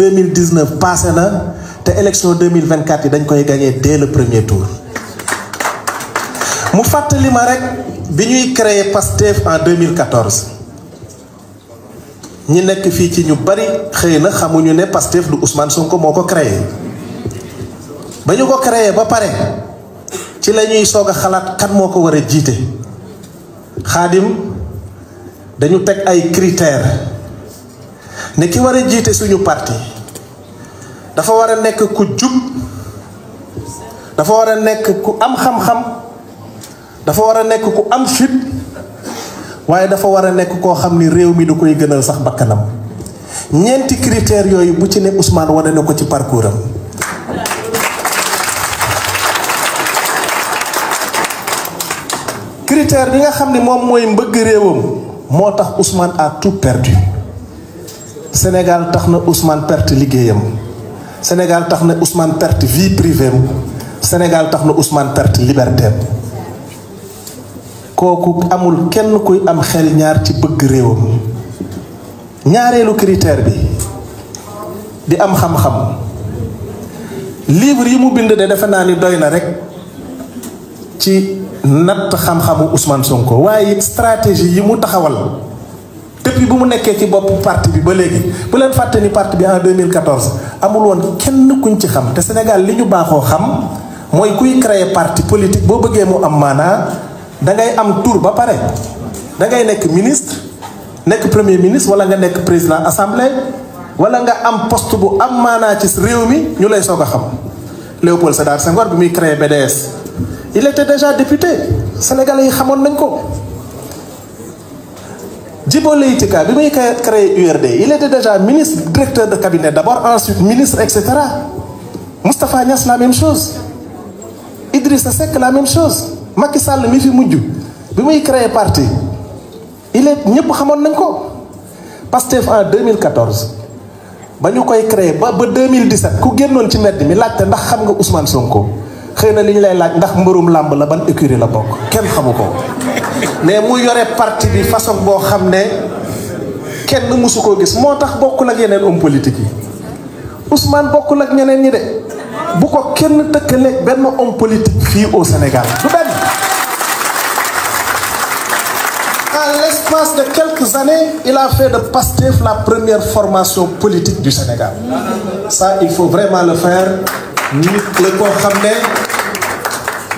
2019 passé na te élection 2024 yi dañ koy gagner dès le premier tour. mu fàttali ma rek bi ñuy créer Pastef en 2014 ñi nekk fii ci ñu bari xëy na xamuñu ne Pastef du Ousmane Sonko moo ko créé ba ñu ko créé ba pare ci la ñuy soog a xalaat kan moo ko war a jiite. Xaadim dañu teg ay critères ne ki war a jiite suñu parti dafa war a nekk ku jub, dafa war a nekk ku am xam-xam, dafa war a nekk ku am fit, waaye dafa war a nekk koo xam ni réew mi du koy gënal sax bakkanam. ñeenti critères yooyu bu ci ne Ousmane wane na ko ci parcours am. critère bi nga xam ni moom mooy mbëgg réewam moo tax Ousmane a tout perdu. Sénégal tax na Ousmane perte liggéeyam, Sénégal tax na Ousmane perte vie privée am, Sénégal tax na Ousmane perte liberté am. kooku amul kenn kuy am xel ñaar ci bëgg réewam. ñaareelu critère bi di am xam-xam. livre yi mu bind de defe naa ni doy na rek ci natt xam-xamu Ousmane Sonko, waaye it stratégie yi mu taxawal depuis bu mu nekkee ci bopp parti bi ba léegi. bu leen fàtte ni parti bi en 2014 amul woon kenn kuñ ci xam te Sénégal li ñu baaxoo xam mooy kuy créer parti politique boo bëggee mu am maanaa da ngay am tour ba pare da ngay nekk ministre, nekk premier ministre, wala nga nekk président assemblée, wala nga am poste bu am maanaa ci réew mi ñu lay soog a xam. Léopold Sédar Senghor bi muy créer BDS il était déjà député, sénégalais yi xamoon nañ ko. Djibo Leyti Ka bi muy créer URD il était déjà ministre, directeur de cabinet d'abord, ensuite ministre, etc. Moustapha Niasse la même chose, Idrissa Seck la même chose. Macky Sall mi fi mujj bi muy créer parti il est ñëpp xamoon nañ ko. Pastef en 2014 ba ñu koy créer ba 2017 ku génnoon ci mbedd mi laajte ndax xam nga Ousmane Sonko xëy na li ñu lay laaj ndax mbërum làmb la ban écurie la bokk kenn xamu ko, mais mu yore parti bi façon boo xam ne kenn mësu koo gis. moo tax bokkul ak yeneen homme politique yi. Ousmane bokkul ak ñeneen ñi de. bu ko kenn tëkkale benn homme politique fii au Sénégal du benn. En l'espace de quelques années il a fait de Pastef la première formation politique du Sénégal. Ça il faut vraiment le faire. nit la koo xam ne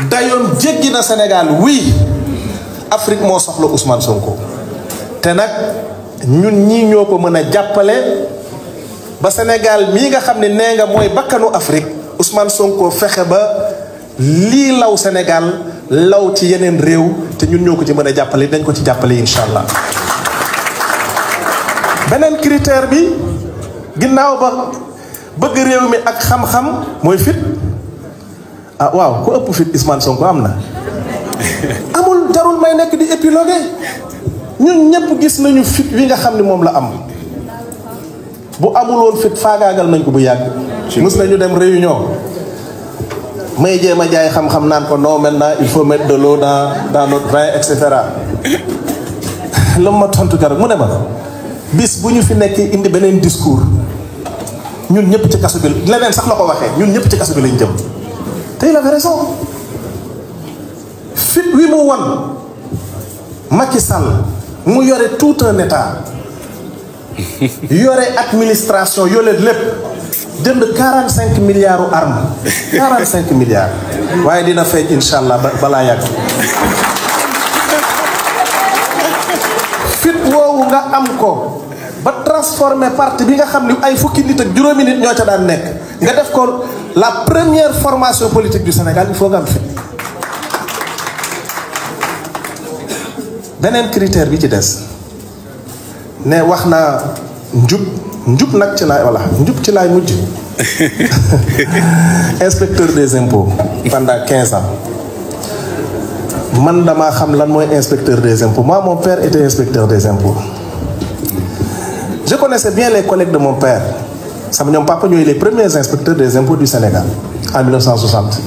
dayoon jéggi na Sénégal. oui Afrique moo soxla Ousmane Sonko te nag ñun ñii ñoo ko mën a jàppale ba Sénégal mii nga xam ne nee nga mooy bakkanu Afrique Ousmane Sonko fexe ba lii law Sénégal law ci yeneen réew te ñun ñoo ko ci mën a jàppale, dañ ko ci jàppale incha allah. beneen critère bi ginnaaw ba bëgg réew mi ak xam-xam mooy fit. ah waaw ku ëpp fit Ousmane Sonko am na. amul jarul may nekk di épiloguer ñun ñëpp gis nañu fit wi nga xam ni moom la am. bu amul woon fit faagaagal nañ ko bu yàgg. mës nañu dem réunion may jéem a jaay xam-xam naan ko non maintenant il faut mettre de l'eau dans notre vin et cetera. la ma tontu keroog mu ne ma bis bu ñu fi nekkee indi beneen discours ñun ñëpp ci kaso bi leneen sax la ko waxee ñun ñëpp ci kaso bi lañ jëm. te il avait raison. fit wi mu won Macky Sall mu yore tout un état yore administration yore lépp jënd 45 milliards armes 45 milliards waaye dina feeñ incha allah balaa yàgg. fit woowu nga am ko ba transformer parti bi nga xam ni ay fukki nit ak juróomi nit ñoo ca daan nekk nga def ko la première formation politique du Sénégal il faut nga am fit. beneen critère bi ci des ne wax naa njub nag ci laay voilà njub ci laay mujj. inspecteur des impôts pendant 15 ans man damaa xam lan mooy inspecteur des impôts. Moi mon père était inspecteur des impôts. Je connaissais bien les collègues de mon père. sama ñoom papa ñooy les premiers inspecteurs des impôts du Sénégal en 1960.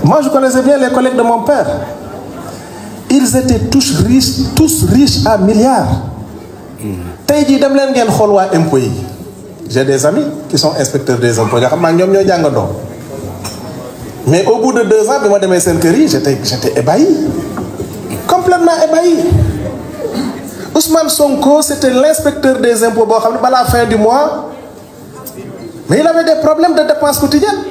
Moi je connaissais bien les collègues de mon père. Ils étaient tous riches à milliards. tey jii dem leen ngeen xool waa impôts yi j'ai des amis qui sont inspecteurs des impôts nga xam naa ñoom ñooy jàngandoo mais au bout de 2 ans bi ma demee seen kër yi j'étais ébahi, complètement ébahi. Ousmane Sonko c'était l'inspecteur des impôts boo xam ne balaa fin du mois mais il avait des problèmes de dépenses quotidiennes.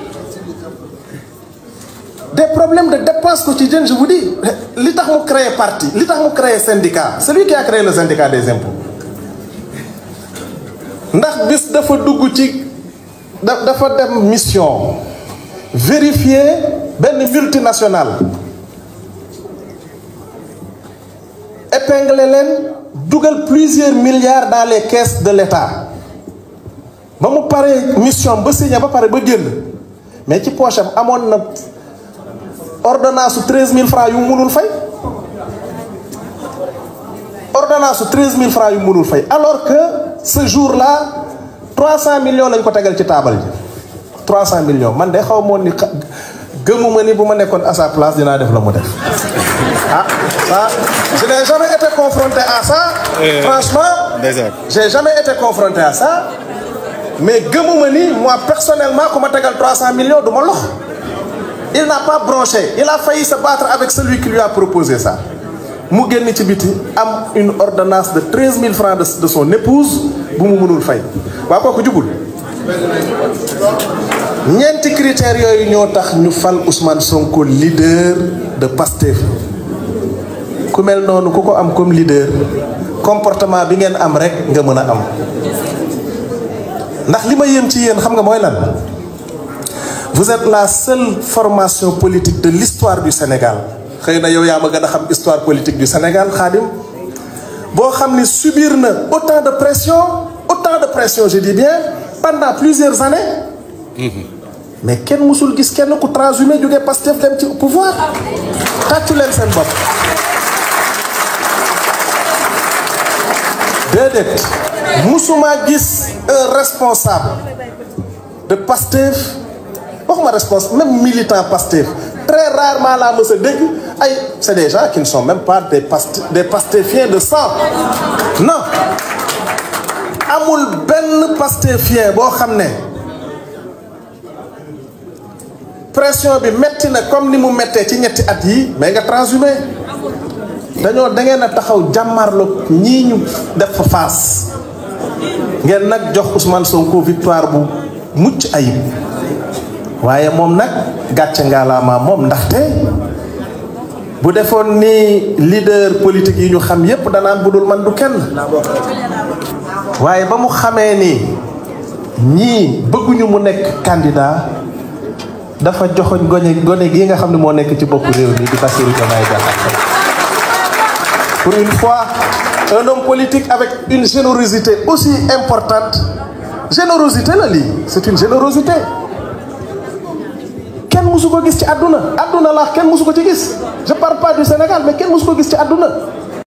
Des problèmes de dépenses quotidiennes, je vous dis. L'État a créé parti, l'État a créé syndicat. C'est lui qui a créé le syndicat des impôts. Ndax bis dafa dugg ci dafa dem mission vérifier benn multinationale épingler leen dugal plusieurs milliards dans les caisses de l'État ba mu paree mission ba signé ba pare ba génn mais ci poche am amoon na ordonnance 13 000 francs yu mënul fay ordonnance 13 000 francs yu mënul fay alors que ce jour-là 300 millions lañ ko tegal ci table ji 300 millions man de xaw moon ni gëmuma ni bu ma nekkoon à sa place dinaa def la mu def ah ça je n'ai jamais été confronté à ça franchement j'ai jamais été confronté à ça mais gëmuma ni moi personnellement ku ma tegal 300 millions du ma lox. Il n'a pas bronché. Il a failli se battre avec celui qui lui a proposé ça. mu génn ci biti am une ordonnance de 13 000 francs de son épouse bu mu mënul fay waa kooku jubul. ñeenti critères yooyu ñoo tax ñu fal Ousmane Sonko leader de Pastef. ku mel noonu ku ko am comme leader comportement bi ngeen am rek nga mën a am ndax li ma yéem ci yéen xam nga mooy lan. Vous êtes la seule formation politique de l'histoire du Sénégal. xëy na yow yaa ma gën a xam histoire politique du Sénégal Khadim boo xam ni subir na autant de pression je dis bien pendant plusieurs années. mais kenn musul gis kenn ku transhumé jógee Pastef dem ci pouvoir tàccu leen seen bopp. déedéet musuma gis un responsable de Pastef waxuma responsable même militant Pastef très rarement laa mës a dégg ay c'est des gens qui ne sont même pas des pastéfiens de sang non amul benn pastéfien boo xam ne pression bi metti na comme ni mu mettee ci ñetti at yi mais nga transhumé da ngeen a taxaw jàmmarloog ñii ñu def fa face ngeen nag jox Ousmane Sonko victoire bu mucc ayib waaye moom nag gàcce ngalaama moom ndaxte bu defoon ni leader politique yi ñu xam yépp danaan budul man du kenn waaye ba mu xamee ni ñii bëgguñu mu nekk candidat dafa joxoñ gone gi nga xam ne moo nekk ci bopp réew mi di Bassirou Diomaye Diakhar Faye. Pour une fois un homme politique avec une générosité aussi importante générosité la lii c'est une générosité kenn musu ko gis ci àdduna la kenn musu ko ci gis je parle pas du Sénégal mais kenn musu ko gis ci àdduna